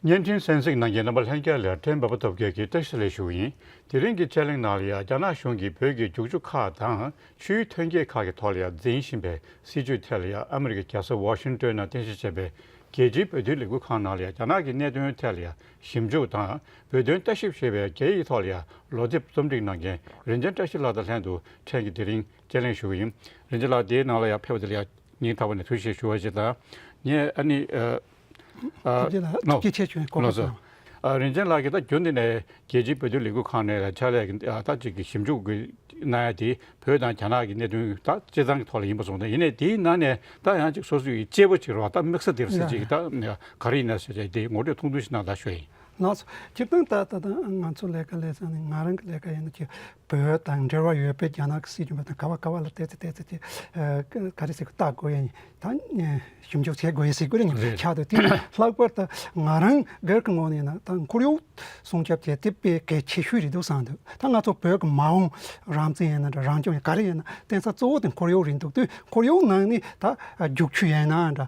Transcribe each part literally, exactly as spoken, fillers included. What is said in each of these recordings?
བརྙན་འཕྲིན་གསན་གཟིགས་གནང་མཁན་རྣམ་པ་ལྷན་རྒྱས་ལ་ཕྲན་འབའ་པ་ཐོབ་རྒྱལ་གྱིས་བཀྲ་ཤིས་བདེ་ལེགས་ཞུ་གི་ཡིན། དེ་རིང་གི་དཔྱད་གླེང་ནང་ལ་ཡང་རྒྱ་ནག་གཞུང་གིས་བོད་ཀྱི་རྒྱུག་ཆུ་ཁག་དང་ཆུའི་ཐོན་སྐྱེད་ཁག་གི་ཐོག་ལ་ཡང་འཛིན་བཞིན་པའི་སྲིད་བྱུས་ཐད་ལ་ཡང་ཨ་མི་རི་ཀའི་རྒྱལ་ས་ཝ་ཤིང་ཏོན་ནང་རྟེན་གཞི་བྱས་པའི་རྒྱལ་སྤྱིའི་བོད་དོན་ལས་འགུལ་ཁང་ནང་ལ་ཡང་རྒྱ་ནག་གི་གནད་དོན་ཐད་ལ་ཡང་ཞིབ་འཇུག་དང་བོད་དོན་ལྟ་ཞིབ་ཞེས་པའི་སྒེར་ཡིག་ཐོག་ལ་ཡང་ལོ་དེབ་རྩོམ་སྒྲིག་གནང་མཁན་རིན་ཆེན་བཀྲ་ཤིས་ལགས་དང་ལྷན་དུ་ཕྲན་གྱིས་དེ་རིང་དཔྱད་གླེང་ཞུ་གི་ཡིན། རིན་ཆེན་ལགས་དེའི་ནང་ལ་ཡང་ཕེབས་པ་དེ་ལ་ཡང་སྙིང་ཐག་པ་ནས་ཐུགས་རྗེ་ཆེ་ཞུ་བ་ཞིག་དང་། ངས་ཨ་ནི་ཨ་ཨ་ཐུགས་རྗེ་ལགས། ནོ། ཐུགས་རྗེ་ཆེ། ཁྱོད་ལགས་སོ། ཨ་རིན་ཆེན་ལགས་ཀྱིས་ད་རྒྱུན་དེ་ནས་རྒྱལ་སྤྱིའི་བོད་དོན་ལས་འགུལ་ཁང་ནས་ཕྱག་ལས་ཀྱི་ཨ་ད་ཅིག་གི་ཞིབ་འཇུག་གི་གནང་ཡ་དེ་བོད་དང་རྒྱ་ནག་གི་གནད་དོན་ད་སྤྱི་བཏང་གི་ཐོག་ལ་ཡིན་པ་སོང་ཙང་། ཡིན་ནའི་དེའི་ནང་ནས་ད་ཡང་ཅིག་སོ་སོ་ཡི་གཅེས་པོ་ཅིག་རེད་བ། ད་དམིགས་བསལ་དེར་ཟེར་ཅིག་ད་ག་རེ་ཡིན་ན་ཟེར་ཅིག་དེ་ངོ་སྤྲོད་ཐུང་ཐུང་ཞིག་གནང་དང་ཞུ་ཡ་ཡིན། ལགས་སོ། སྤྱིར་བཏང་ད་ད་ད་ང་ཚོ་ལས་ཀ་ལས་ས་ནས་ང་རང་གི་ལས་ཀ་ཡིན་ན་ཅིག་བོད་དང་འབྲེལ་བ་ཡོད་པའི་རྒྱ་ནག་གི་སྲིད་བྱུས་པ་དང་ག་བ་ག་བ་ལ་བལྟས་ཚེ་བལྟས་ཚེ་ཅིག་ཨ་ག་རེ་ཟེར་གི་ལྟ་དགོས་ཡ་ཡིན། ད་ཞིབ་འཇུག་བྱེད་དགོས་ཡ་ཟེར་དགོས་རེད། རེད། ཆགས་འདུག་དེ་ནི་ལྷག་པར་དུ་ང་རང་སྒེར་གྱི་ངོས་ནས་ཡིན་ན་ད་ཁོར་ཡུག་སྲུང་སྐྱོབ་བྱེད་དེ་དཔེ་གལ་ཆེ་ཤོས་རེད་འདུག་བསམ་འདུག་ད་ང་ཚོ་བོད་ཀྱི་མ་འོངས་རང་བཙན་ཡིན་ན་འདྲ་རང་སྐྱོང་ཡིན་ག་རེ་ཡིན་ན་བརྟེན་ས་གཙོ་བོ་དེ་ཁོར་ཡུག་རེད་འདུག་དུས་ཁོར་ཡུག་ནང་ནས་ད་རྒྱུག་ཆུ་ཡིན་ན་འདྲ་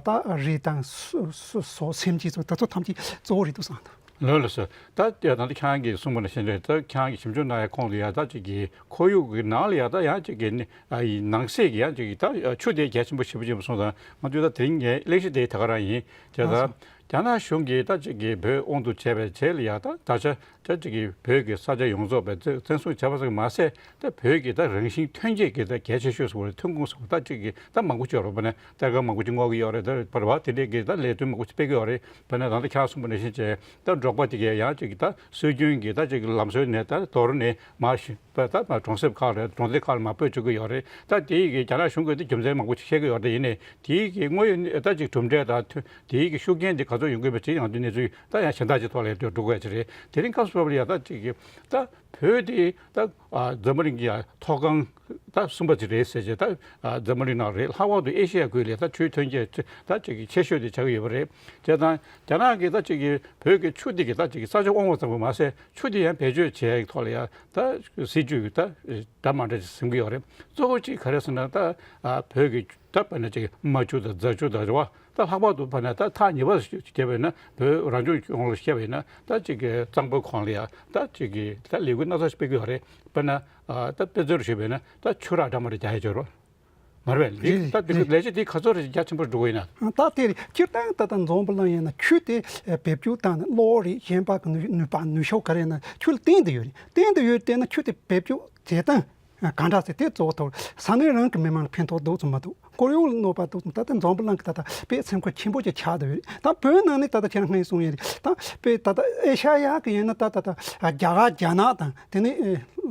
ད་རི་དང་སོ་སོ་སོ་སེམས་ཅན་ཚོ་ད་ཚོ་ཐམས་ཅད་གཙོ་བོ་རེད་འདུག་བསམ་འདུག་ལགས་ལགས་སོ། ད་ད་ལྟ་ཁྱེད་རང་གིས་གསུངས་པ་ནང་བཞིན་རེད། ད་ཁྱེད་རང་གིས་ཞིབ་འཇུག་གནང་ཡ་ཁོངས་ལ་ཡ་ད་ཅིག་གི་ཁོར་ཡུག་གི་ནང་ལ་ཡ་ད་ཡང་ཅིག་གི་ནི་ཨ་ཡི་ནང་གསེས་ཀྱི་ཡང་ཅིག་གི་ད་ཆུ་དེ་གལ་ཆེན་པོ་ཞེ་པོ་ཅིག་སོང་ཙང་ང་ཚོས་ད་དེ་རིང་ངའི་གླེང་གཞི་དེ་ད་ག་རང་ཡིན། དེ་ད་ལགས་སོ། རྒྱ་ནག་གཞུང་གིས་ད་ཅིག་གི་བོད་དབང་དུ་བྱས་པའི་རྗེས་ལ་ཡ་ད་ད་ཆ་ད་ཅིག་གི་བོད་ཀྱི་ས་ཆ་ཡོངས་རྫོགས་པའི་བཙན་བཙན་བཟུང་བྱས་པ་ཙམ་མ་ཟད། ད་བོད་ཀྱི་ད་རང་བཞིན་ཐོན་སྐྱེད་ཀྱི་ད་གལ་ཆེ་ཤོས་སུ་ཐོན་ཁུངས་སུ་ད་ཅིག་གི་ད་མང་པོ་ཅིག་ཡོད་རེད། དཔེར་ན་གཏེར་ཁ་མང་པོ་ཅིག་བསྔོག་གི་ཡོད་རེད། ད་བར་བ་དེ་འདྲས་ཀྱི་ད་ལས་དོན་མང་པོ་ཅིག་སྤེལ་གི་ཡོད་རེད། དཔེར་ན་ད་ལྟ་ཁྱེད་རང་གསུངས་པ་ནང་བཞིན་བྱས་ད་འབྲོག་པ་དེ་གས་ཡང་ཅིག་ད་སྲོལ་རྒྱུན་གྱི་ད་ཅིག་ལམ་སྲོལ་ནས་ད་དོར་ནས་མར་ཞི་ད་ད་མར་གྲོང་གསེབ་ཁག་རེད། གྲོང་སྡེ་ཁག་ལ་མར་སྤོས་བཅུག་གི་ཡོད་རེད། ད་དེ་ཡི་གི་རྒྱ་ནག་གཞུང་གིས་ད་རྒྱུ་མཚན་མང་པོ་ཅིག་བཤད་གི་ཡོད་རེད། ཡིན་ནའི་དེ་ཡི་གི་དངོས་ཡོད་ད་ཅིག་གྲུབ་འབྲས་དང་དེ་ཡི་གི་ཤུགས་རྐྱེན་དེ་ག་ཚོད་ཡོང་གི་ཡོད་པ་ཅིག་ཡང་དེ་གནས་ཚུལ་ད་ཡང་གཞན་དག་ཅིག་ཐོག་ལ་འགྲོ་དགོས་ཡ་ཅིག་རེད། དེ་རིང་སྐབས་སུ་བབས་པ་ལ་ཡ་ད་ཅིག་གི་ད་བོད་དེ་ད་ཨ་འཛམ་བུ་གླིང་གི་ཡ་མཐོ་སྒང་ད་གསུམ་པ་ཅིག་རེད་ཟེར་བྱས། ད་ཨ་འཛམ་བུ་གླིང་ནང་རེད། ལྷག་པར་དུ་ཨེ་ཤེ་ཡ་ཁུལ་ལ་ད་ཆུའི་ཐོན་སྐྱེད་ད་ཅིག་གི་ཆེ་ཤོས་དེ་ཆགས་ཀྱི་ཡོད་པ་རེད། བྱས་ཙང་རྒྱ་ནག་གིས་ད་ཅིག་གི་བོད་ཀྱི་ཆུ་དེ་གི་ད་ཅིག་གི་ས་ཆ་དབང་བ་ཙམ་པོ་མ་ཟད་ཆུ་དེ་ཡང་བེད་སྤྱོད་བྱེད་ཡག་ཐོག་ལ་ཡ་ད་སྲིད་ཇུས་ཀྱི་ད་འདྲ་མ་འདྲ་ཅིག་འཛིན་གྱི་ཡོད་རེད། གཙོ་བོ་གཅིག་ག་རེ་ཟེར་ན་ད་ཨ་བོད་ཀྱི་ད་དཔེར་ན་ཅིག་རྨ་ཆུ་དང་རྫ་ཆུ་དང་རེད་བ། ད་ལྷག་པར་དུ་དཔེར་ན་ད་ཐག་ཉེ་བར་བྱས་པས་ན་བོད་རང་སྐྱོང་ལྗོངས་ལ་བཤད་པས་ན་ད་ཅིག་གི་གཙང་པོའི་ཁོངས་ལ་ཡ་ད་ཅིག་གི་ད་ལས་འགུལ་སྣ་ཚོགས་ཤིག་སྤེལ་གྱི་ཡོད་རེད། དཔེར་ན་ཨ་ད་དཔེ་མཚོན་རུ་ཞུས་པས་ན་ད་ཆུ་རགས་འདྲ་མ་འདྲ་རྒྱག་ཡ་ཅིག་ཡོད་རེད། མ་རེད་པས། འདི་ད་འདི་ལས་བྱེད་འདི་ག་ཚོད་རེ་རྒྱ་ཆེན་པོ་འགྲོ་གི་ཡིན་ན། ད་དེ་རེད། སྤྱིར་བཏང་ད་ལྟ་འཛམ་བུ་གླིང་ཡིན་ན་ཆུ་དེ་བེད་སྤྱོད་བཏང་ནས་གློག་རེད། གཞན་པ་གི་ནུས་ནུས་པ་ནུས་ཤུགས་ག་རེ་ཡིན་ན་ཆུ་ལ་བརྟེན་དུ་ཡོད་རེད། བརྟེན་དུ་ཡོད་དེ་ན་ཆུ་དེ་བེད་སྤྱོད་བྱེད་སྟངས་ག་འདྲ་ཟེར་དེ་གཙོ་བོ་ཐོག་ས་གནས་རང་གི་མི་མང་ལ་ཕན་ཐོགས་འདུག་ཙམ་མ་གཏོགས་ཁོར་ཡུག་ལ་གནོད་པ་འདུག་ཙམ། ད་ལྟ་འཛམ་བུ་གླིང་གི་ད་ལྟ་དཔེ་སེམས་ཁུར་ཆེན་པོ་ཅིག་ཆགས་བསྡད་ཡོད་རེད། ད་བོད་ནང་ནས་ད་ལྟ་ཁྱེད་རང་སྔོན་གསུངས་ཡོད་རེད། ད་དཔེ་ད་ལྟ་ཨེ་ཤ་ཡ་གི་ཡིན་ན་ད་ད་ད་རྒྱ་གར་རྒྱ་ནག་དང་དེ་ནས་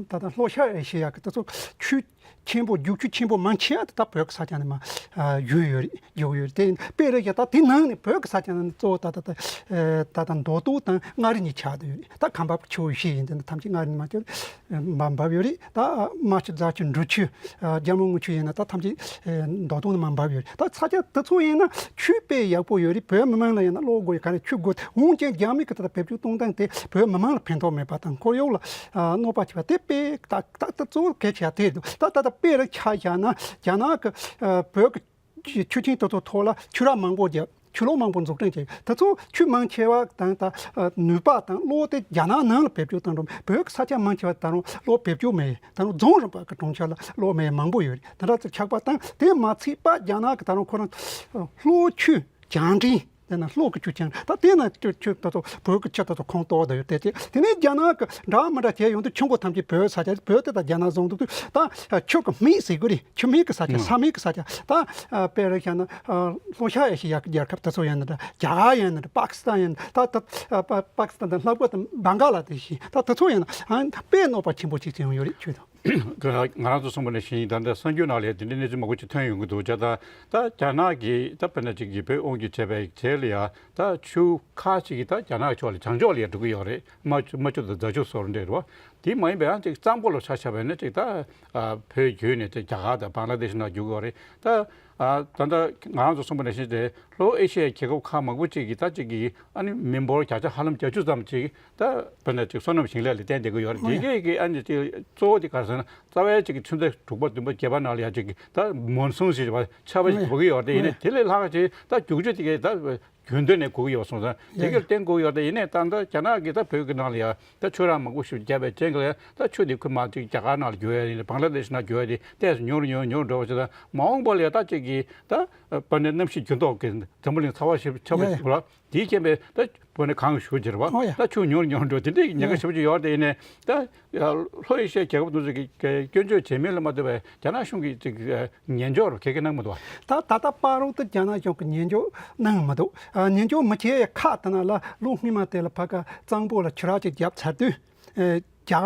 ད་ལྟ་ལྷོ་ཤར་ཨེ་ཤ་ཡ་གི་ད་ཚོ་ཆུ་ཆེན་པོ་རྒྱུག་ཆུ་ཆེན་པོ་མང་ཆེ་བ་དེ་ད་བོད་ཀྱི་ས་ཆ་ནས་མར་ཨ་རྒྱུག་ཡོད་རེད། རྒྱུག་ཡོད་རེད། དེ་དཔེ་རེད་ཀྱང་ད་དེ་ནང་ནས་བོད་ཀྱི་ས་ཆ་ནང་ནས་གཙོ་བོ་ད་ད་ད་ཨ་ད་ད་མདོ་སྟོད་དང་མངའ་རིས་གཉིས་ཆགས་བསྡད་ཡོད་རེད། ད་ཁམས་པ་ཆུ་བོ་བཞི་ཡིན་དེ་ནི་ཐམས་ཅད་མངའ་རིས་ནས་མར་ཆུ་མར་འབབ་ཡོད་རེད། ད་རྨ་ཆུ་རྫ་ཆུ་འབྲི་ཆུ་ཨ་རྒྱལ་མོ་རྔུལ་ཆུ་ཡིན་ན་ད་ཐམས་ཅད་ཨ་མདོ་སྟོད་ནས་མར་འབབ་ཡོད་རེད། ད་ས་ཆ་དེ་ཚོ་ཡིན་ན་ཆུ་དཔེ་ཡག་པོ་ཡོད་རེད། བོད་མི་མང་ལ་ཡིན་ན་གློག་དགོས་ག་རེ་ཆུ་དགོས། འོན་ཀྱང་རྒྱ་མི་གི་ད་ལྟ་བེད་སྤྱོད་གཏོང་སྟངས་དེ་བོད་མི་མང་ལ་ཕན་ཐོགས་མེད་པ་དང་ཁོར་ཡུག་ལ་ཨ་གནོད་པ་བྱེད་པ་དེ་དཔེ་ད། ད་ལྟ་གཙོ་བོ་གལ་ཆེ་བ་དེ་རེད་འདུག་ད་ད་ལྟ་དཔེ་རེ་ཆ་བཞག་ན་རྒྱ་ནག་གི་ཨ་བོད་ཀྱི་ཆུ་ཆུ་ཆེན་དེ་ཚོ་ཐོག་ལ་ཆུ་རགས་མང་པོ་བརྒྱབ། ཆུ་གློག་མང་པོ་འཛུགས་སྐྲུན་བྱས། དེ་ཚོ་ཆུ་མང་ཆེ་བ་དང་ད་ཨ་ནུས་པ་དང་གློག་དེ་རྒྱ་ནག་ནང་ལ་བེད་སྤྱོད་བཏང་འགྲོ། བོད་ཀྱི་ས་ཆ་མང་ཆེ་བ་ད་རུང་གློག་བེད་སྤྱོད་མེད། ད་རུང་རྫོང་རིམ་པ་གི་གྲོང་ཁྱེར་ལ་གློག་མེད་མང་པོ་ཡོད་རེད། དེ་འདྲ་ཚོ་ཆགས་པ་དང་དེ་མ་ཚད་པ་རྒྱ་ནག་གི་ད་རུང་ཁོ་རང་ཨ་གློག་ཆུ་བྱང་འདྲེན། དེ་ན་གློག་གི་ཆུ་ཆེན་ད་དེ་ན་ཆུ་ཆུ་ད་ཚོ་བོད་ཀྱི་ཆུ་ད་ཚོ་ཁོངས་གཏོགས་ད་ཡོད་དེ་དེ་དེ་ནས་རྒྱ་ནག་གི་འདྲ་མི་འདྲ་བྱས་ཡོང་དུས་ཆུ་མགོ་ཐམས་ཅད་བོད་ས་ཆ་བོད་དེ་ད་རྒྱ་ནག་བཟུང་འདུག་དུས་ད་ཆུ་གི་མིག་ཟེར་དགོས་རེད། ཆུ་མིག་གི་ས་ཆ་ས་མིག་གི་ས་ཆ་ད་དཔེ་རེ་བཞག་ན་ལྷོ་ཤར་ཨེ་ཤེ་ཡ་གི་རྒྱལ་ཁབ་དེ་ཚོ་ཡིན་ན་འདྲ། རྒྱ་གར་ཡིན་ན་འདྲ། པ་ཀི་སི་ཐན་ཡིན་ན་ད་ད་པ་པ་ཀི་སི་ཐན་དང་ལྷག་པར་དུ་བྷང་ག་ལ་དེ་ཤི་ད་དེ་ཚོ་ཡིན་ན་དཔེ་གནོད་པ་ཆེན་པོ་ཅིག་བྱུང་ཡོད་རེད་ཆུ་དང་། ང་རང་ཚོ་གསུངས་པ་ནང་བཞིན་ད་ལྟ་གསར་འགྱུར་ནང་ལ་དེ་འདྲའི་གནས་ཚུལ་མང་པོ་ཅིག་ཐོན་ཡོང་གི་འདུག་བྱས་ཙང་ད་རྒྱ་ནག་གིས་ད་དཔེར་ན་ཅིག་གིས་བོད་དབང་སྒྱུར་བྱས་པའི་རྗེས་ལ་ཡང་ད་ཆུ་ཁག་ཅིག་གིས་ད་རྒྱ་ནག་ཕྱོགས་ལ་བྱང་ཕྱོགས་ལ་ཡང་འགྲོ་གི་ཡོད་རེད། རྨ་ཆུ་རྨ་ཆུ་དང་རྫ་ཆུ་སོགས་འདྲ་རེད་བ། དེ་མ་ཡིན་པའི་ཡང་ཅིག་གཙང་པོ་ལ་ཆ་བཞག་པ་ཡིན་ན་ཅིག་ད་བོད་བརྒྱུད་ནས་ཅིག་རྒྱ་གར་དང་བང་ལ་དེ་ཤི་ནང་རྒྱུག་གི་ཡོད་རེད། ད་ད་ལྟ་ང་རང་ཚོ་གསུངས་པ་ནང་བཞིན་དེ་ལྷོ་ཨེ་ཤི་ཡའི་རྒྱལ་ཁབ་ཁག་མང་པོ་ཅིག་གིས་ད་ཅིག་གིས་ཨ་ནི་མི་འབོར་བརྒྱ་ཆ་ཧ་ལམ་བརྒྱད་ཅུ་ཙམ་ཅིག་ད་དཔེར་ན་ཅིག་སོ་ནམ་ཞིང་ལས་ལ་བརྟེན་བསྡད་ཀྱི་ཡོད་རེད། དེ་གས་ཀྱི་ཨ་ནི་ཅིག་གཙོ་བོ་དེ་ག་རེ་ཟེར་ན་རྩ་བའི་ཅིག་ཆུ་ཚོད་དྲུག་པ་བདུན་པ་བརྒྱད་པ་ནང་ལ་ཡ་ཅིག་ད་མོན་སུན་ཞེས་པ་ཆར་པ་ཞིག་འབབ་ཀྱི་ཡོད་རེད། ཡིན་ནའི་དེ་ལས་ལྷག་ཅིག་ད་རྒྱུག་ཆུ་དེ་གས་ད་ རྒྱུན་ལྡན་ནས་དགོས་ཀྱི་ཡོད་སོང་ཙང་དེ་གར་བརྟེན་དགོས་ཡོད། དེ་ཡིན་ནའི་ད་ལྟ་རྒྱ་ནག་གིས་ད་བོད་ཀྱི་ནང་ལ་ཡང་ད་ཆུ་རགས་མང་པོ་ཞིག་བརྒྱབ་པའི་རྐྱེན་གྱིས་ད་ཆུ་དེ་ཁོ་མར་ཅིག་རྒྱ་གར་ནང་ལ་རྒྱུག་ཡ་ཡིན་ན་བང་ལ་དེ་ཤི་ནང་རྒྱུག་ཡ་དེ་ཏོག་ཙམ་ཉུང་རུ་ཉུང་རུ་ཉུང་རུ་འགྲོ་བ་ཞིག་དང་། མ་འོངས་པ་ལ་ཡང་ད་ཅིག་གིས་ད་དཔེར་ན་གནམ་གཤིས་འགྱུར་ལྡོག་གི་འཛམ་བུ་གླིང་ཚ་བ་ཞིག་ཆགས་པ་ཡ་ཡ། ཞིག་ལ་དེའི་རྐྱེན་པས་ད་དཔེར་ན་གངས་ཤུགས་ཆེ་རུ་བ་ཨོ་ཡ། ད་ཆུ་ཉུང་རུ་ཉུང་རུ་འགྲོ་དེ་འདྲའི་ཉེན་ཁ་ཨོ་ཡ། ཞེ་པོ་ཅིག་ཡོད་རེད། དེ་ཡིན་ནའི་ད་ལྷོ་ཨེ་ཤི་ཡའི་རྒྱལ་ཁབ་དེ་ཚོ་གིས་སྐྱོན་བརྗོད་བྱེད་མིན་ལ་མ་ལྟོས་པའི་རྒྱ་ནག་གཞུང་གིས་ཅིག་ཉན་འཇོག་རུ་ག་གེ་གནང་མི་འདུག་བ། ད་ད་ལྟ་བར་དུ་རྒྱ་ནག་གཞུང་གིས་ཉན་འཇོག་གནང་མི་འདུག་ཨ། ཉན་འཇོག་མི་བྱེད་ཡའི་ཁག་དེ་ནང་ལ་ལོ་སྔོན་མ་དེ་ལ་ཕ་ག་གཙང་པོ་ལ་ཆུ་རགས་ཅིག་བརྒྱབ་ཚར་དུས། ཨེ། རྒྱ་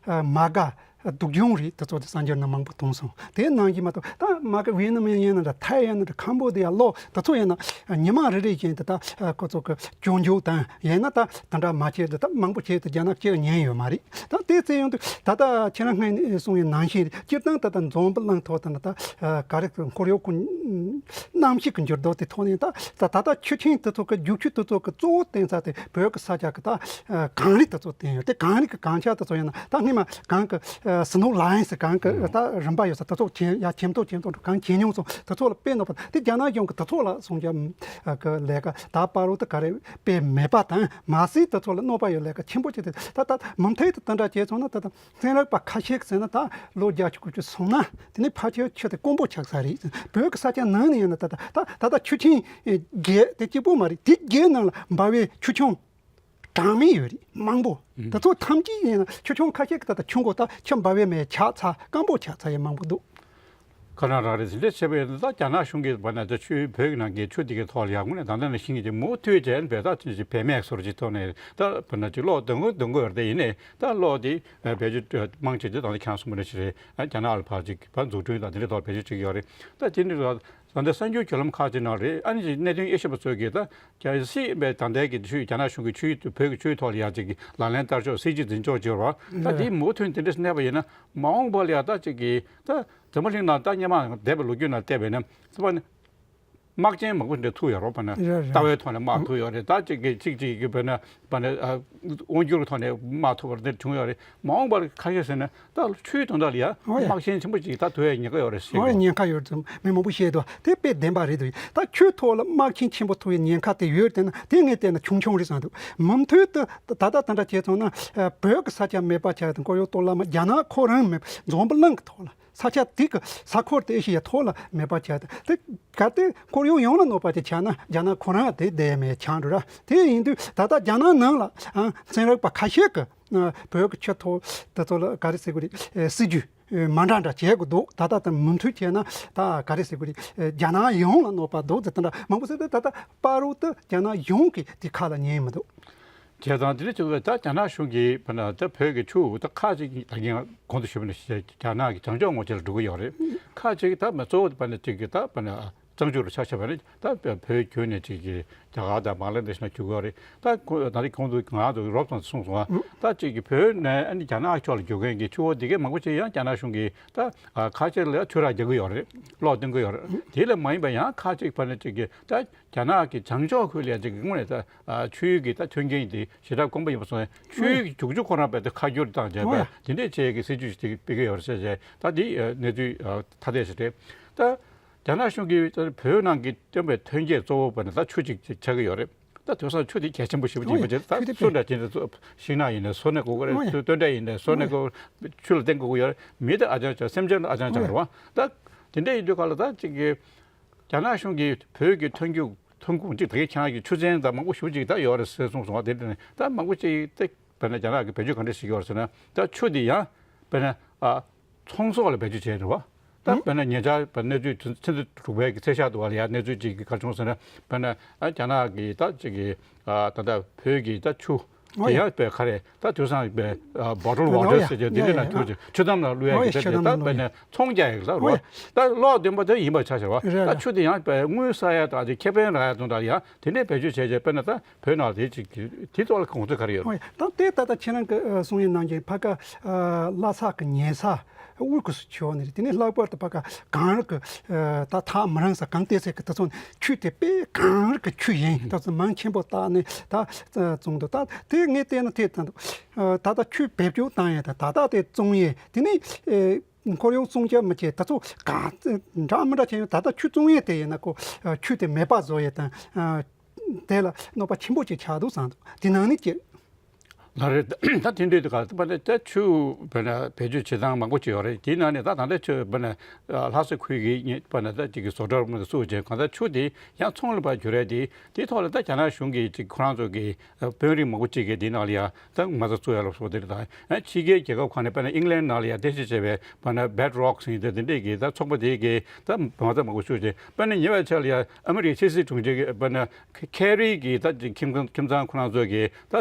གར་མ་དགའ་སྡུག་སྦྱོང་རེད། དེ་ཚོ་དེ་གསར་འགྱུར་ནང་མང་པོ་མཐོང་སོང་། དེ་ནང་བཞིན་མ་གཏོགས་ད་མ་གི་ཝེ་ནམ་ཡིན་ན་འདྲ། ཐའི་ཡིན་ན་འདྲ། ཁམ་བོ་ཌི་ཡ། ལའོ། དེ་ཚོ་ཡིན་ན་ཉི་མ་རེ་རེ་བཞིན་དུ་ད་ཁོ་ཚོ་གི་སྐྱོན་བརྗོད་དང་ཡིན་ན་ད་དེ་འདྲ་མ་བྱེད་དེ་ད་མང་པོ་བྱེད་དེ་རྒྱ་ནག་སྤྱིར་ཉན་ཡོད་མ་རེད། ད་དེ་བཙལ་ཡོང་དུས་ད་ལྟ་ཁྱེད་རང་སྔོན་ནས་གསུངས་པའི་ནང་བཞིན་རེད། སྤྱིར་བཏང་ད་ལྟ་འཛམ་བུ་གླིང་ཐོག་ད་ལྟ་ག་རེ་ཁོར་ཡུག་གི་གནམ་གཤིས་ཀྱི་འགྱུར་ལྡོག་དེ་ཐོག་ནས་ད་ད་ད་ལྟ་ཆུ་ཆེན་དེ་ཚོ་གི་རྒྱུག་ཆུ་དེ་ཚོ་གི་གཙོ་བོ་བརྟེན་ས་དེ་བོད་ཀྱི་ས་ཆ་གི་ད་གངས་རི་དེ་ཚོ་བརྟེན་ཡོད། དེ་གངས་རི་གི་གངས་ཆག་དེ་ཚོ་ཡིན་ན་ད་སྔོན་མ་གངས་ཀྱི་ཨ། སི་ནོ་ལ་ཡིན་ཟེར། གངས་ཀྱི་ད་རིམ་པ་ཡོད་ས་དེ་ཚོ་ཇེ་ཡར་ཇེ་མཐོ་ཇེ་མཐོ་འགྲོ། གངས་ཇེ་ཉུང་སོང་། དེ་ཚོ་ལ་དཔེ་གནོད་པ་དེ་རྒྱ་ནག་གཞུང་གི་དེ་ཚོ་ལ་སྲུང་སྐྱོབ་གི་ལས་ཀ་ད་བར་དུ་ག་རེ་དཔེ་མེད་པ་དང་། མ་ཟད་དེ་ཚོ་ལ་གནོད་པ་ཡོད་ལས་ཀ་ཆེན་པོ་བྱས་ཏེ། ད་ད་མུ་མཐུད་དུ་དེ་འདྲ་བྱས་སོང་ན་ད་ད་ཚན་རིག་པ་ཁ་ཤས་ཀྱིས་ཟེར་ན་ད་ལོ་བརྒྱད་ཅུ་དགུ་བཅུ་སོང་ན་དེ་ནས་ཕལ་ཆེར་ཆུ་དེ་དཀོན་པོ་ཆགས་ས་རེད། བོད་ཀྱི་ས་ཆ་ནང་ནས་ཡིན་ན་ད་ད་ད་ད་ཆུ་ཆེན་བརྒྱད་དེ་གཅིག་པོ་མ་རེད། དེ་བརྒྱད་ནང་ལ་འབབ་པའི་ཆུ་ཆུང་གྲངས་མེད་ཡོད་རེད། མང་པོ། ཨུ། དེ་ཚོ་ཐམས་ཅད་ཡིན་ན་ཆུ་ཆུང་ཁ་ཤས་ཀྱི་ད་ལྟ་ཆུ་མགོ་ད་ཆུ་འབབ་པའི་མེ་ཆགས་ཚར། སྐམ་པོ་ཆགས་ཚར་ཡ་མང་པོ་འདུག་ཁ་རང་རང་རེད། དེ་འདྲ་བྱས་པ་ཡིན་ན་ད་རྒྱ་ནག་གཞུང་གིས་བར་ན་ད་ཆུ་བོད་ཀྱི་ནང་གི་ཆུ་དེ་གའི་ཐོག་ལ་ཡར་ངོས་ནས་ད་ལྟ་ནས་ཤིང་གི་མུ་མཐུད་བྱས་ནས་བལ་ཐག་ཅིག་བལ་མེད་སོར་གྱི་ཐོག་ནས་ད་བར་ན་ཅིག་གློག་འདོན་དགོས་འདོན་དགོས་ཡོད་རེད། དེ་ཡིན་ནའི་ད་གློག་དེ་བེད་སྤྱོད་མང་ཆེ་དེ་ད་ལྟ་ཁྱེད་རང་གསུངས་པ་ནང་བཞིན་རེད། རྒྱ་ནག་ལ་ཕར་ཅིག་ཕར་འཛུགས་སྐྲུན་དང་དེ་འདྲའི་ཐོག་བེད་སྤྱོད་བྱེད་ཀྱི་ཡོད་རེད། ད་དེ་འདྲའི་ད་ལྟ་གསར་འགྱུར་བརྒྱུད་ལམ་ཁག་ཅིག་ནང་རེད། ཨ་ནི་ཅིག་གནད་དོན་དབྱེ་ཞིབ་པ་ཚོས་ཀྱིས་ད་གལ་སྲིད་པའི་ད་ལྟའི་གི་ཆུ་རྒྱ་ནག་གཞུང་གི་ཆུ་བོད་ཀྱི་ཆུའི་ཐོག་ལ་ཡ་ཅིག་གི་ལག་ལེན་བསྟར་ཕྱོགས་སྲིད་ཇུས་འཛིན་ཕྱོགས་བྱེད་པ་ད་དེའི་མུ་མཐུད་དེ་འདྲ་གནས་པ་ཡིན་ན་མ་འོངས་པ་ལ་ཡ་ད་ཅིག་གི་ད་འཛམ་བུ་གླིང་ནང་ད་སྔོན་མ་འདས་པའི་ལོ་རྒྱུས་ནང་བལྟས་པ་ཡིན་ན་ཚོ་པ་ནི་དམག་ཆེན་མང་པོ་འདྲ་ཐུག་ཡོད་རེད། པ་ན་རེད་རེད། ལྟ་བའི་ཐོག་ནས་དམག་ཐུག་ཡོད་རེད། ད་ཅིག་གི་ཅིག་ཅིག་གི་པ་ན་པ་ན་ཨ་དབང་སྒྱུར་ཐོག་ནས་དམག་ཐུག་པ་འདྲ་བྱུང་ཡོད་རེད། མ་འོངས་པར་ཁ་ཤས་ཟེར་ན་ད་ཆུའི་དོན་དག་ལ་ཡ་ཨོ་ཡ། དམག་ཆེན་ཆེན་པོ་ཅིག་ད་ཐུག་ཡ་ཉེན་ཁ་ཡོད་རེད་ཟེར་ཨོ་ཡ། གི་ཉེན་ཁ་ཡོད་ཙམ་མི་མང་པོ་བཤད་འདུག་དེ་དཔེ་བདེན་པ་རེད་འདུག་ད་ཆུའི་ཐོག་ལ་དམག་ཆེན་ཆེན་པོ་ཐུག་ཡའི་ཉེན་ཁ་དེ་ཡོད་དེ་ན་དེ་ངས་བལྟས་ན་ཆུང་ཆུང་རེད་བསམ་འདུག་མུ་མཐུད་དུ་ད་ལྟ་དེ་འདྲ་བྱས་སོང་ན་ཨ་བོད་ཀྱི་ས་ཆ་མེད་པ་ཆགས་དང་། ཁོར་ཡུག་གཏོར་བརླག་མ་རྒྱ་ནག་ཁོ་རང་མེད་པ་འཛམ་བུ་གླིང་གི་ཐོག་ལ་ས་ཆ་དེ་གི་ས་ཁུལ་དེ་ཨེ་ཤེ་ཡ་ཐོག་ལ་མེད་པ་ཆགས་དང་། དེ་གལ་ཏེ་ཁོར་ཡུག་ཡོངས་ལ་གནོད་པ་དེ་ཆགས་ན་རྒྱ་ནག་ཁོ་རང་དེ་བསྡད་མེད་ཆགས་འགྲོ་ར། དེ་ཡིན་དུས་ད་ལྟ་རྒྱ་ནག་ནང་ལ་ཨ་ཚན་རིག་པ་ཁ་ཤས་ཀྱིས་ཨ་བོད་ཀྱི་ཆུ་ཐོག་དེ་ཚོ་ལ་ག་རེ་ཟེར་དགོས་རེད། ཨེ་སྲིད་ཇུས་ཨེ་མ་འདྲ་འདྲ་བྱེད་དགོས་འདུག་ད་ལྟ་དང་མུ་མཐུད་བྱས་ན་ད་ག་རེ་ཟེར་དགོས་རེད། ཨེ་རྒྱ་ནག་ཡོངས་ལ་གནོད་པ་འདུག་ཟེར་དེ་འདྲ་མང་པོ་ཟེར་ཏེ། ད་ལྟ་བར་དུ་རྒྱ་ནག་གཞུང་གིས་དེ་ཁ་ལ་ཉན་མི་འདུག་བྱས་ཙང་དེ་འདྲ་བྱུང་བས་ད་རྒྱ་ནག་གཞུང་གིས་བྱས་ན་ད་བོད་ཀྱི་ཆུ་ད་ཁག་ཅིག་ད་གིན་གོང་དུ་ཞུས་པ་ནང་བཞིན་རྒྱ་ནག་གི་བྱང་ཕྱོགས་ངོས་ཅན་ལ་འགྲོ་གི་ཡོད་རེད། ཁག་ཅིག་ད་མི་གཙོ་བོ་བྱས་ན་ཅིག་གི་ད་བྱས་ན་གཙང་ཆུ་རུ་ཆགས་བྱས་པ་རེད། ད་བོད་བརྒྱུད་ནས་ཅིག་གི་རྒྱ་གར་དང་བང་ལ་དེ་ཤ་ན་རྒྱུག་གི་ཡོད་རེད། ད་ཁོ་ད་རེས་གོང་དུ་ང་ཚོ་རོབ་ཙམ་གསུངས་སོང་ཨ། ད་ཅིག་གི་བོད་ནས་ཨ་ནི་རྒྱ་ནག་ཕྱོགས་ལ་རྒྱུག་མཁན་གྱི་ཆུ་བོ་དེ་གའི་མང་པོ་ཅིག་ཡང་རྒྱ་ནག་གཞུང་གིས་ད་ཁག་ཅིག་ལ་ཆུ་རགས་རྒྱག་གི་ཡོད་རེད། གློག་འདོན་གི་ཡོད་རེད། དེ་ལས་མ་ཡིན་པ་ཡང་ཁག་ཅིག་བྱས་ན་ཅིག་གི་ད་རྒྱ་ནག་གི་བྱང་ཕྱོགས་ཁུལ་ལ་ཡང་ཅིག་གི་དངོས་གནས་ད་ཆུའི་གི་ད་མཐུན་རྐྱེན་དེ་ཞེ་དྲག་དཀོན་པོ་ཡིན་པ་སོང་ཡང་ཆུའི་གི་རྒྱུག་ཆུ་ཁོ་རང་རྦད་དེ་ཁ་བསྒྱུར་བཏང་བྱས་པས་དེ་འདྲས་བྱས་ཀྱི་སྲིད་ཇུས་ཤིག་སྤེལ་གི་ཡོད་རེད་ཟེར་བྱས། ད་དེ་གནས་ཚུལ་ཐ་དད་ཞིག་རེད། ད་རྒྱ་ནག་གཞུང་གིས་ད་བོད་ནང་གི་བཏོན་པའི་ཐོན་སྐྱེད་གཙོ་བོ་བྱས་ན་ད་ཆུ་ཅིག་ཆགས་ཀྱི་ཡོད་རེད། ད་དེང་སང་ཆུ་དེ་གལ་ཆེན་པོ་ཞེ་པོ་ཅིག་ཡིན་པ་བྱས། ད་ཆུ་དེ་སུ་འདྲ་ཅིག་ནས་ཤིང་ནགས་ཡིན་ནའི་སོ་ནས་དགོས་ཀྱི་རེད། སྟོད་འབྲས་ཡིན་ནའི་སོ་ནས་དགོས། ཆུ་ལ་བརྟེན་དགོས་ཀྱི་ཡོད་རེད། མི་དེ་ཨ་ཅང་ཅང་སེམས་ཅན་ཨ་ཅང་ཅང་རེད་བ། ད་དེ་འདྲ་ཡིན་དུས་ག་ལ་ད་ཅིག་གི་རྒྱ་ནག་གཞུང་གིས་བོད་ཀྱི་ཐོན་རྒྱུ་ཐོན་ཁུངས་ཅིག་ད་གའི་ཁྱེད་རང་གི་ཆུ་ཚན་ད་མང་པོ་ཞེ་པོ་ཅིག་ད་ཡོད་རེད་ཟེར་གསུངས་སོང་བ། དེ་འདྲ་ནས་ད་མང་པོ་ཅིག་དེ་དཔེར་ན་རྒྱ་ནག་གིས་བེད་སྤྱོད་ག་འདྲ་བྱེད་ཀྱི་ཡོད་རེད་ཟེར་ན། ད་ཆུ་འདི་ཡང་དཔེར་ན་ཨ་ཚོང་ཟོག་ལ་བེད་སྤྱོད་བྱས་འདུག་བ། ད་ཨང་དཔེར་ན་ཉེ་ཆར་བར་གནས་ཚུལ་ཚན་ཚན་དྲུག་པའི་གི་ཚེས་ཤར་དུ་བ་ལ་ཡང་གནས་ཚུལ་ཅིག་གི་ག་བྱུང་ཟེར་ན། དཔེར་ན་ཨ་རྒྱ་ནག་གི་ད་ཅིག་གི་ཨ་ད་ལྟ་བོད་ཀྱི་ད་ཆུ་ཨོ་དེ་ཡ། ཡང་དཔེ་ག་རེ་ད་དུས་སང་བའི་ཨ་བོ་ཊལ་ཨོ་ཝ་ཊར་ཡ་ཟེར་གྱི་དེ་ཡ་འདྲ་ཡ་ན་ཡ་དུས་ཅིག་ཆུ་དམ་ལ་བླུག་ཡ་ཨོ་གི་ཡ་དེ་ཆུ་དེ་དམ་ད་ལ་བླུག་དཔེར་ཡ་ན་ཚོང་རྒྱག་ཡ་གི་ལ་ཨོ་རོ། ཡ་ད་གློག་འདོན་པ་དེ་ཡིན་པ་ཆ་བཞག་བ། རེད་ད་རེད། ཆུ་དེ་ཡང་དཔེ་དངུལ་ཟ་ཡ་དང་དེ་ཁེ་ཕན་རག་ཡ་དང་ད་ཡང་དེ་འདྲའི་བེད་སྤྱོད་བྱས་རྗེས་དཔེར་ན་ད་བོད་ནང་དེ་ཅིག་དེ་ཐོག་ལ་དགོངས་ཚུལ་ག་རེ་ཡོད། ཨོ་ཡ་ད་དེ་ད་ལྟ་ཁྱེད་རང་གི་ཨ་གསུང་ཡིན་ནང་བཞིན་ཕ་ག་ཨ་ལྷ་ས་གི་ཉེ་ས། དབུས་ཀྱི་ཕྱོགས་ནས་རེད། དེ་ནས་ལྷག་པར་དུ་ཕ་ག་གངས་རི་གི་ཨ་ད་ཐག་མི་རིང་ས་གངས་ཏི་སེ་གི་དེ་ཚོ་ནས་ཆུ་དེ་དཔེ་གངས་རི་གི་ཆུ་ཡིན། ད་ཚོ་མང་ཆེན་པོ་བཏགས་ནས་ད་བཙོང་འདུག་ད་དེ་ངས་བལྟས་ན་དེ་ད་ད་ལྟ་ཆུ་བེད་སྤྱོད་བཏང་ཡས་དང་ད་ལྟ་དེ་བཙོང་ཡས་དེ་ནས་ཨེ་ཁོར་ཡུག་སྲུང་སྐྱོབ་མི་བྱེད་ད་ཚོ་ག་འདྲ་མི་འདྲ་བྱས་ཡོད། ད་ལྟ་ཆུ་བཙོང་ཡས་དེ་ཡིན་ན་ཁོ་ཆུ་དེ་མེད་པ་བཟོ་ཡས་དང་ཨ། དེ་ལ་གནོད་པ་ཆེན་པོ་ཅིག་ཆགས་འདུག་བསམ་འདུག་དེ་ནང་ནས་ཅིག་ལགས་རེད། ད་དེ་འདྲའི་དུས་ག་དཔེར་ན་ད་ཆུ་དཔེར་ན་བེད་སྤྱོད་བྱེད་སྟངས་མང་པོ་ཅིག་ཡོད་རེད། དེའི་ནང་ནས་ད་ད་ལྟ་ཆུ་དཔེར་ན་ལྷ་ས་ཁུལ་གྱི་དཔེར་ན་ད་ཅིག་གི་བཟོ་གྲྭ་མ་སུ་བྱས་གང་ལྟར་ཆུ་དེ་ཡང་ཚོང་ལ་ཕར་འགྱུར་རེད། དེ་དེའི་ཐོག་ལ་ད་རྒྱ་ནག་གཞུང་གིས་ཅིག་ཁོ་རང་ཚོ་གི་དཔོན་རིགས་མང་པོ་ཅིག་གིས་དེའི་ནང་ལ་ཡང་ད་མ་རྩ་བཙུགས་ཡ་ལ་སོགས་དེ་རེད། ད་ཕྱི་རྒྱལ་རྒྱལ་ཁབ་ཁག་ནས་དཔེར་ན་ཨིང་ལན་ནང་ལ་ཡང་རྟེན་གཞི་བྱས་པའི་དཔེར་ན་Bedrock་ཟེར་དེ་དེ་འདྲས་ཀྱི་ད་ཚོགས་པ་དེ་གིས་ད་མ་རྩ་མང་པོ་བཙུགས་བྱས། དཔེར་ན་ཉེ་བའི་ཆར་ལ་ཡང་ཨ་མི་རི་ཀའི་ཕྱི་སྲིད་དྲུང་ཆེ་གིས་དཔེར་ན་ཁེ་རི་གི་ད་ཁྱིམ་ཁྱིམ་ཚང་ཁོ་རང་ཚོ་གི་ད་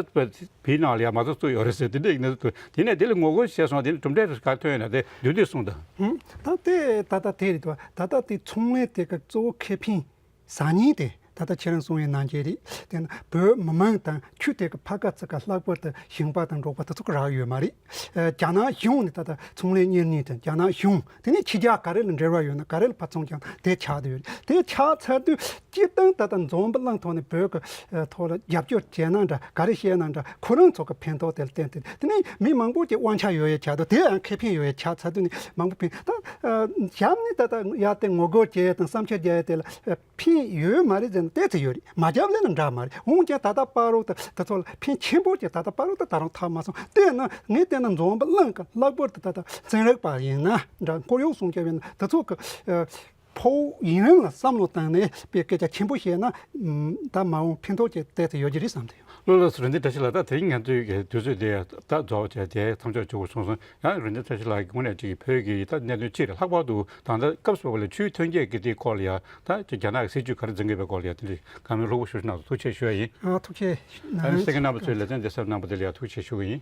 བི་ནང་ལ་ཡང་མ་རྩ་བཙུགས་ཡོད་རེད་ཟེར། དེ་འདྲའི་གནས་ཚུལ་འདུག་དེ་ནས་དེ་ལ་ངོ་རྒོལ་བྱས་སོང་། དེ་ནས་གྲུབ་འབྲས་ག་ཐོན་ཡོད་ན་དེ་མདུན་དུ་གསུངས་དང་། ཧུམ། ད་དེ་ད་ལྟ་དེ་རེད་དོ། ད་ལྟ་དེ་ཚོང་ལས་དེ་ག་གཙོ་བོ་ཁེ་ཕན་ཟ་ཉེན་དེ་ད་ལྟ་ཁྱེད་རང་གསུངས་ཡོད་ནང་བཞིན་རེད། དེ་ན་བོད་མི་མང་དང་ཆུ་དེ་ག་ཕ་ག་ཚི་ག་ལྷག་པར་དུ་ཞིང་པ་དང་འབྲོག་པ་དེ་ཚོ་ག་རག་ཡོད་མ་རེད། ཨ་རྒྱ་ནག་གཞུང་ནས་ད་ལྟ་ཚོང་ལས་གཉེར་ཉེན་དང་རྒྱ་ནག་གཞུང་དེ་ནས་ཕྱི་རྒྱལ་ག་རེ་ལ་འབྲེལ་བ་ཡོད་ན་ག་རེ་ལ་ཕར་ཚོང་རྒྱག་དེ་ཆགས་བསྡད་ཡོད་རེད། དེ་ཆགས་ཚར་དུས་སྤྱིར་བཏང་ད་ལྟ་འཛམ་བུ་གླིང་ཐོག་ནས་བོད་ཀྱི་ཨ་ཐོག་ལ་རྒྱབ་སྐྱོར་བྱས་ན་འདྲ་ག་རེ་བཤད་ན་འདྲ་ཁོ་རང་ཚོ་གི་ཕན་ཐོགས་དེ་ལ་བརྟེན་ཏེ་དེ་ནས་མི་མང་པོ་ཅིག་དབང་ཆ་ཡོད་ཡ་ཆགས་འདུག་དེ་ཡང་ཁེ་ཕན་ཡོད་ཡ་ཆགས་ཚར་དུས་ནས་མང་པོ་ཕན་ད་ཨ་གཞན་ནས་ད་ལྟ་ཡ་དེ་ངོ་རྒོལ་བྱས་དང་བསམ་འཆར་རྒྱག་ཡ་དེ་ལ་ཨ་ཕན་ཡོད་མ་རེད་ཟེར་ན་ཏོག་ཙམ་ཡོད་རེད། མ་རྒྱབ་ལས་ན་འདྲ་མ་རེད། འོན་ཀྱང་ད་ལྟ་བར་དུ་དེ་ཚོ་ལ་ཕན་ཆེན་པོ་ཅིག་ད་ལྟ་བར་དུ་ད་རུང་ཐོགས་མ་སོང་། དེས་ན་ངས་བལྟས་ན་འཛམ་བུ་གླིང་གི་ལྷག་པར་དུ་ད་ལྟ་ཚན་རིག་པ་ཡིན་ན་འདྲ་ཁོར་ཡུག་སྲུང་སྐྱོབ་ཡིན་ན་དེ་ཚོ་གི་ཨ་ཕོ་ཡུན་རིང་ལ་བསམ་བློ་བཏང་ནས་དཔེ་སྐད་ཆ་ཆེན་པོ་བཤད་ན་ད་མ་འོངས་ཕན་ཐོགས་ཅིག་ཏོག་ཙམ་ཡོད་ཀྱི་རེད་བསམ་གྱི་ཡོད། ལགས་ལགས་སོ། རིན་ཆེན་བཀྲ་ཤིས་ལགས། ད་དེ་རིང་ང་ཚོའི་གི་དུས་ཚོད་དེ་ད་རྫོགས་བྱས་དེ་མཚམས་འཇོག་བྱེད་དགོས་སོང་སོང་། ཡང་རིན་ཆེན་བཀྲ་ཤིས་ལགས་ཀྱི་ངོས་ནས་ཅིག་བོད་ཀྱི་ད་གནད་དོན་སྤྱི་ལ་ལྷག་པར་དུ་ད་ལྟ་སྐབས་སུ་བབས་པ་ལ་ཆུའི་ཐོན་སྐྱེད་ཀྱི་དེའི་སྐོར་ལ་ཡང་ད་ཅིག་རྒྱ་ནག་གི་སྲིད་ཇུས་ག་རེ་འཛིན་གྱི་ཡོད་པའི་སྐོར་ལ་ཡང་དེ་འདྲའི་བཀའ་མོལ་ལྷུག་པོ་ཞུ་གནང་སོང་། ཐུགས་རྗེ་ཆེ་ཞུ་བ་ཡིན། ཨ་ཐུགས་རྗེ་གནང་། ཨ་ནི་གསན་མཁན་རྣམ་པ་ཚོས་ལེ་ཚན་འདི་གསན་གནང་བ་དེ་ལ་ཡང་ཐུགས་རྗེ་ཆེ་ཞུ་གི་ཡིན།